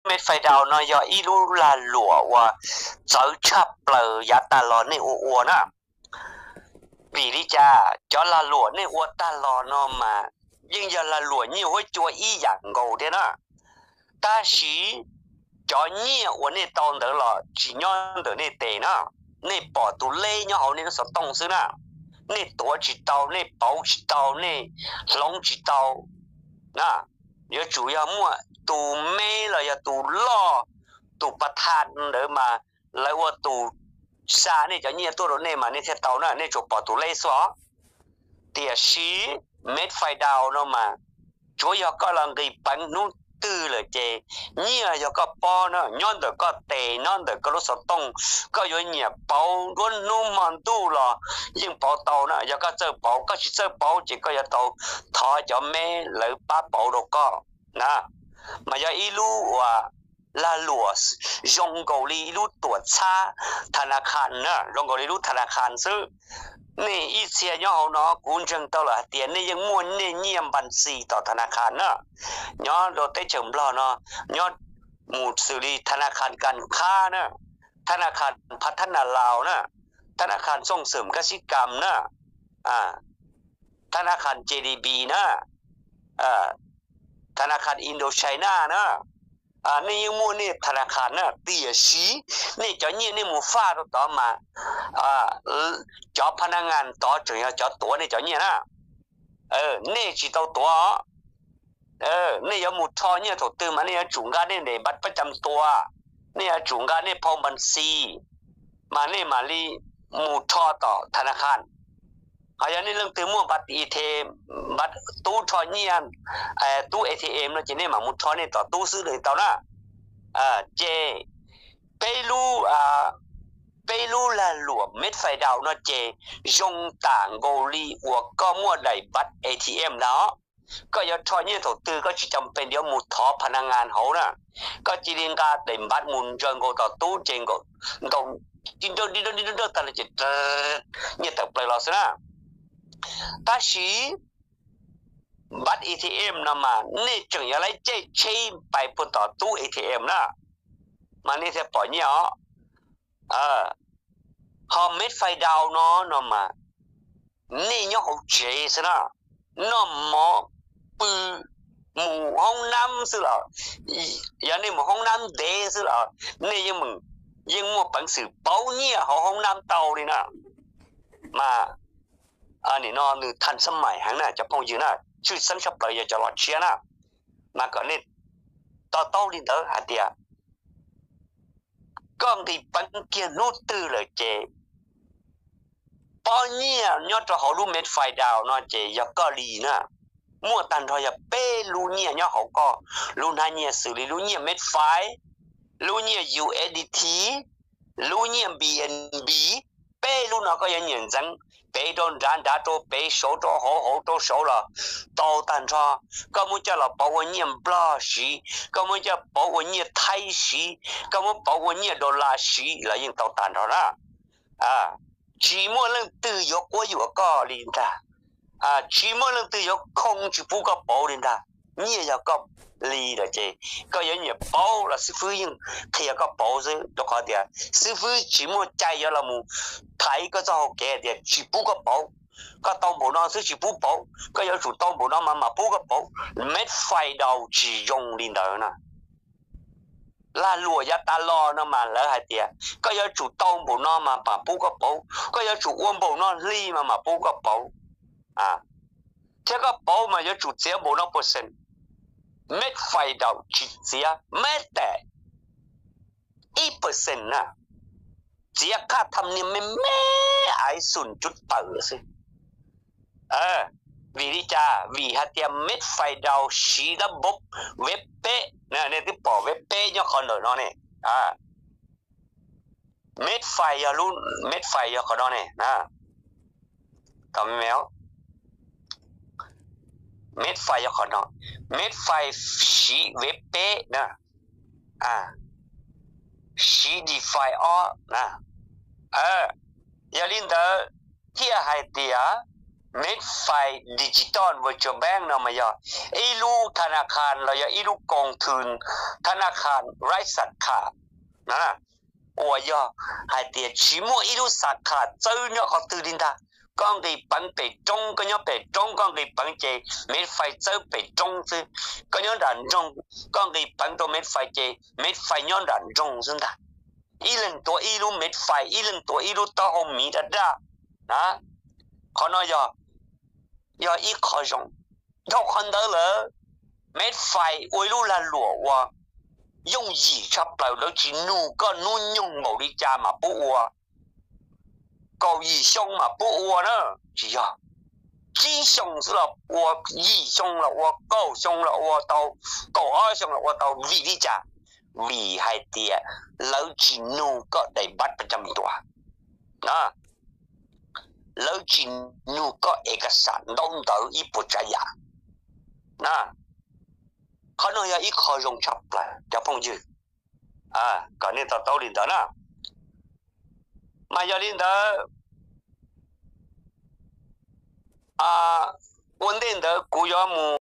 Medfield ເນາະ ເຈົ້າອີ່ລູ້ລາຫຼວງວ່າ ເຈົ້າຊາບເປີ ຢາກຕາຫຼອນໃນອັວໆ ນະ ປີລິຈາ ເຈົ້າລາຫຼວງໃນອັວຕາຫຼອນເນາະມາ ຍິ່ງຢາລາຫຼວງນີ້ ຫ້ວຍຈົວອີ່ຫຍັງໂກເດນະ ຕາສີ ເຈົ້າເນຍອັວເນຕອງເດີລອ ຈີຍ້ອນເດີເນເຕນະ ເນປໍຕູເລຍອງເຮົາເນສະຕົງຊືນະ ເນຕົວຈີເຕົາ ເນເປົາຈີເຕົາ ເນຫຼົງຈີເຕົາ ນະ ຍາຈູຍາມົວ ຕູເມລະ ຍາຕູລໍ ຕູປະທານເດີມາ ລະອວດຕູຊາເນ ຈະເນຍຕົວໂດເນມາເນເທເຕົານະ ເນໂຈປໍຕູເລສອ ເຕຍຊີ Medfield ເນາະມາ ຈົວຍອກກໍລັງກີປັງນູຕື້ເລີເຈ ເນຍຍອກກໍປໍເນາະ ຍ້ອນເດີກໍເຕ ຍ້ອນເດີກໍລຸສະຕົງ ກໍຍອນເນຍເປົາ ດ້ວນນູມອນດູລອ ຍິງເປົາເຕົານະ ຍອກກໍເຈີເປົາ ກໍຊິເຈີເປົາເຈ ກໍຍອກເຕົາ ທອຍຈອມເມ ລະປາເປົາໂດກໍ ນະ ມາຍາອີ່ລູ້ວ່າ ລາຫຼວງ ຢອງໂກລີ ອີ່ລູ້ຕົວຈຊາທະນາຄານນະ ຢອງໂກລີ ອີ່ລູ້ທະນາຄານຊື ເນ ອີເຊຍຍອງເຮົາເນາະ ກຸນເຈີງເຕົາລະຕຽນ ເນຍັງມ່ວນ ເນຢ້ຽມບັນຊີຕໍ່ທະນາຄານນະ ຍອງໂດເຕເຈີງບລັອກເນາະ ຍອງໝູ່ສື່ລີ ທະນາຄານການຄ້ານະ ທະນາຄານພັດທະນາລາວນະ ທະນາຄານສົ່ງເສີມກະສິກຳນະ ອາ ທະນາຄານເຈດີບີນະ ເອີ ທະນາຄານອິນໂດໄຊນານະ ອາ ເນຍັງໝູ່ເນທະນາຄານນະ ເຕຍຊີ ເນຈອເນ ເນໝູ່ຟ້າຕໍ່ມາ ອາ ຈອບພະນັກງານຕໍ່ ຈອບຕົວເນຈອເນນະ ເອີ ເນຈີເຕົາຕົວ ເອີ ເນຢາໝູ່ທໍ້ເນໂຕຕື່ມ ເນຢາຈູງກາເນ ເນບັດປະຈຳຕົວ ເນຢາຈູງກາເນເປົາບັນຊີ ມາເນມາລີ ໝູ່ທໍ້ຕໍ່ທະນາຄານ ເຮົາຢາກໃນເລື່ອງຕື່ມໝວກບັດອີເທ ບັດຕູ້ທໍ້ເນຍ ຕູ້ເອທີເອັມ ແລ້ວຈະເນມາໝູ່ທໍ້ເນຕໍ່ຕູ້ຊື້ເລີຍເຕົານະ ເອີ ເຈ ເປລູ ອາ ເປລູລາຫຼວງ Medfield ເນາະ ເຈ ຢົງຕາງໂກລີ ອວກກໍໝວດໄດບັດເອທີເອັມເນາະ ກໍຢາກທໍ້ເນໂຕຕື່ມ ກໍຊິຈຳເປັນດຽວໝູ່ທໍ້ພະນັກງານເຮົານະ ກໍຈິລິງກາໄດບັດໝູ່ເຈີງໂກຕໍ່ຕູ້ເຈງໂກ ໂຕ ຈິນໂດ ດິນໂດ ດິນໂດ ຕະລະຈິ ເນຕະເປີລອສນະ ຕາຊີ ບັດເອທີເອັມນຳມາ ເນຈຶ່ງຢາໄລເຈເຊໄປພຸ້ນຕໍ່ຕູ້ເອທີເອັມນະ ມາເນແທ້ປໍເນຍ ເອີ ເຮົາ Medfield ເນາະ ນຳມາ ເນຍອງເຮົາເຈຊະນະ ນຳໝໍປື ໝູ່ຫ້ອງນ້ຳຊື່ລະ ຢາເນໝູ່ຫ້ອງນ້ຳເດຊື່ລະ ເນຍັງ ຍັງໝວກປັງສືເປົາເນຍເຮົາຫ້ອງນ້ຳເຕົານີ້ນະ ມາ ອັນນີ້ເນາະ ຫຼື ທັນສະໄໝຫັ້ນນະ ຈະພອງຢືນນະ ຊື່ສັນສະເປີ ຢາຈະຫຼອດເຊຍນະ ມາກໍເນ ຕໍ່ເຕົ້າລິນເດີ ຫາເຕຍ ກອງດີປັງກຽນູຕື້ເລີເຈ ປອເນຍ ຍອດເຮົາລູເມັດໄຟດາວເນາະເຈ ຢາກກໍລີນະ ໝວດຕັນທອຍຢາເປ້ ລູເນຍ ຍອດເຮົາກໍ ລູນາເນຍ ສື່ລີ ລູເນຍ ເມັດໄຟ ລູເນຍ ຢູເອັດດີທີ ລູເນຍ ບີເອັນບີ ເປ້ ລູເນຍ ກໍຢາເນຍຈັ່ງ ເປໂດນດານດາໂຕເປໂຊໂຕໂຫໂຫໂຕໂຊລະ ໂຕຕັນທອຍ ກໍມູຈະລະປອວເນຍບລາຊີ ກໍມູຈະປອວເນຍໄທຊີ ກໍມູປອວເນຍໂດລາຊີ ລະຍິງໂຕຕັນທອຍນະ ອາ ຈີມົວເລື່ອງຕື້ຢົກກົວຢູ່ອາກໍລີນຕາ ອາ ຈີມົວເລື່ອງຕື້ຢົກຄົງຈີປູກະໂປລີນຕາ ເນຍຢາກອບລີດາເຈ ກໍຢາເນຍໂປລະ ຊິຟື້ຍຍິງເຄຍກະໂປຊື້ ດອກຄອເຕຍ ຊິຟື້ຍຈີມົວໃຈຢາລະໝູ ໄທກໍຈະເຮົາແກ່ເຕຍ ຈີປູກະໂປ ກໍຕອງໂບນອນຊື້ຈີປູໂປ ກໍຢາຈູຕອງໂບນອນມາ ມາປູກະໂປ ເມັດໄຟດາວຈີຍົງລີນດານະ ລາລົວຍາຕາລໍນະມາເລີຫາເຕຍ ກໍຢາຈູຕອງໂບນອນມາ ມາປູກະໂປ ກໍຢາຈູອວມໂບນອນລີມາ ມາປູກະໂປ ອາ ເທກະເປົາມາ ຢາຈູເສຍໂບນອນເປີເຊັນ ເມັດໄຟດາວຈີເສຍແມ້ແຕ່ອີເປີເຊັນນະ ເສຍຄ່າທຳນຽມແມ່ໆ ອາຍສູນຈຸດເປີເຊັນ ເອີ ວີລິຈາ ວີຫາເຕຍ ເມັດໄຟດາວຊີລະບົບເວັບເປ ນະ ເນຕິປອເວັບເປ ຍອດຄອນໂດຍເນາະນີ້ ອາ ເມັດໄຟຢາລຸ ເມັດໄຟຢາຄອນໂດນີ້ນະ ຕອມແມວ ເມັດໄຟຢາຄອນໂດ ເມັດໄຟຊີເວັບເປນະ ອາ ຊີດີໄຟອອນະ ເອີ ຢາລິນເດີ ເທຍໄຮເຕຍ ເມັດໄຟດິຈິຕອນເວີເຈວແບັງເນາະ ມາຢໍ ອີ່ລູກທະນາຄານ ລະຢໍ ອີ່ລູກກອງທຶນ ທະນາຄານໄຮ້ສາຂາ ນະ ອວຍອ ຫາຍເຕຍ ຊິມົວ ອີ່ລູກສາຂາ ເຈີຍອ ເຂົາຕື່ນລິນດາ ກອງກີ່ປັງເປຕົງ ກໍຍອ ເປຕົງ ກອງກີ່ປັງເຈ ເມັດໄຟເຈີເປຕົງຊື່ ກໍຍອດານດົງ ກອງກີ່ປັງໂຕເມັດໄຟເຈ ເມັດໄຟຍອນດານດົງ ຊຸນດາ ອີ່ເລິງຕົວ ອີ່ລູກເມັດໄຟ ອີ່ເລິງຕົວ ອີ່ລູກເຕົ້າໂຮມມີດາດາ ນະ ຂໍໜ້ອຍຢໍ ຢໍ ອີ່ຂໍຢອງ ເທົ່າຄັນເດີເລີ ເມັດໄຟ ອວຍລູກລາຫຼວງ ອວຍ ຢົງຢີ່ຊັບເປີ ເລີຈິນູ ກໍນູຍົງເບົາລີຈາ ມາປຸອວ ເກົາຢີ່ຊົງ ມາປຸອວເນີ ຈີ່ຢໍ ຈີ່ຊົງສຸລະອວ ຢີ່ຊົງລະອວ ເກົາຊົງລະອວ ເຕົາ ເກົາອ້ອຍຊົງລະອວ ເຕົາ ວີລີຈາ ວີຫາຍເຕຍ ເລີຈິນູ ກໍໄດ້ບັດປະຈຳຕົວ ນະ ເລີຈິນູ ກໍເອກະສານ ດອງເດີ ອີ່ປົວຈາຢາ ນະ ຂໍໜ້ອຍຢໍ ອີ່ຂໍຢອງຊັບເປີ ຈາພອງຈື ອາ ກໍນີ້ຕໍ່ເຕົ້າລິນເດີນະ ມາຢໍລິນເດີ ອາ ອວນເດນເດີ ກູຢໍໝູ